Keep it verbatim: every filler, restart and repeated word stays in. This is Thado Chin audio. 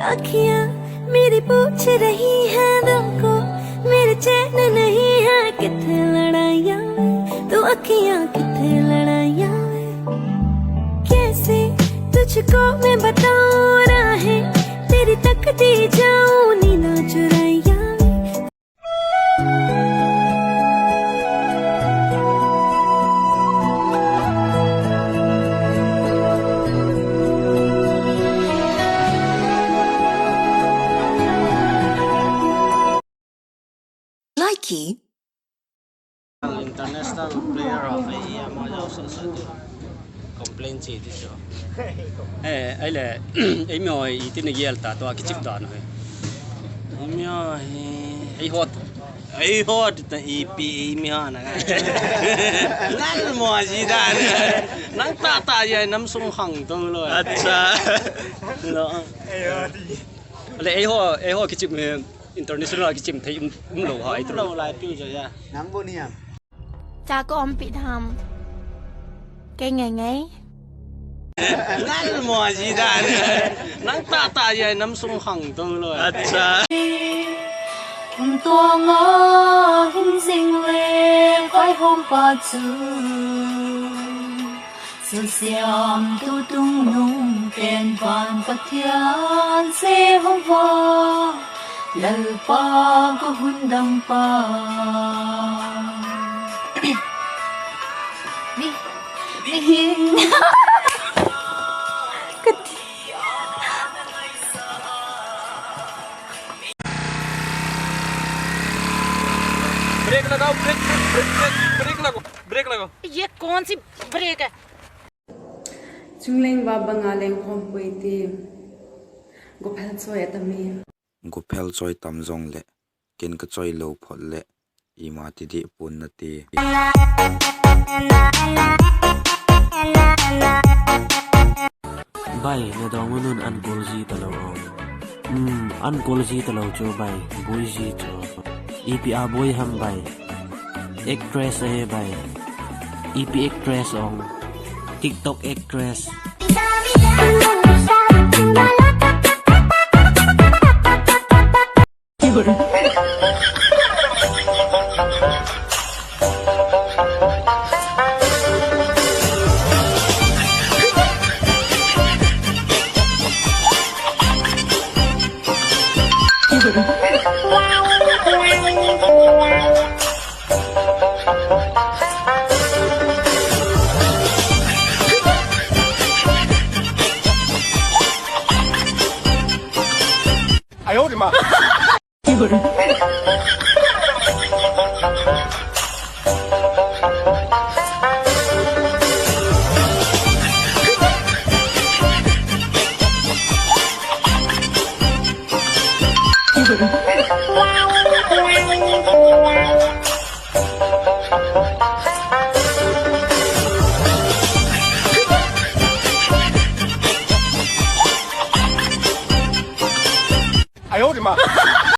अखियां मेरी पूछ रही है दिल को, मेरे चैन नहीं है किथे लड़ाइयां वे, तू अखियां किथे लड़ाइयां वे। कैसे तुझको मैं बताऊं राहें, तेरी तकती जाऊं नींदा चुराइयां वे। Likey. International player of the year, mo jao sa sa tu. Complain chi ti chu. Eh, ahile, eimi ho iti nagel ta, tua kichep dan ho hi. Eimi ho hi. Eiho. Eiho ta ipi eimi ho na. Nal mo ji dan. Nang tah tah ji nam sung khang to lo. Acha. Lo. Ahile, eiho, eiho kichep, eh, international kichep thei um, umlou ha, um lou lai tiu ja ya. Nang bo ni am. Cha ko om pi tham. Kei ngai ngai. Nal mo ji dan. Nang tah tah ji nam sung khang to lo. Acha. Kum tua nga hin jing le koi hom pa chu. Sil siam tu tung nung pen van Pathian se hong va. Lalpa ka hun dang pa. Mi, mi hin. Ka ti. Brake lagao, brake, brake, brake, brake lagao, brake lagao. ये कौन सी ब्रेक है? Chungleng va banga leng khom poi ti. Gophel choi atam e. Gophel choi tam jongle, ken ka choi lou phot le, ima ti dih pon nate. Bai, nadong u nun an kol ji talou o. Hmm, an kol ji talou chu bai, boi ji chu. Ipi a boi ham bai. Actress ahi bai. Ipi actress ong. TikTok actress.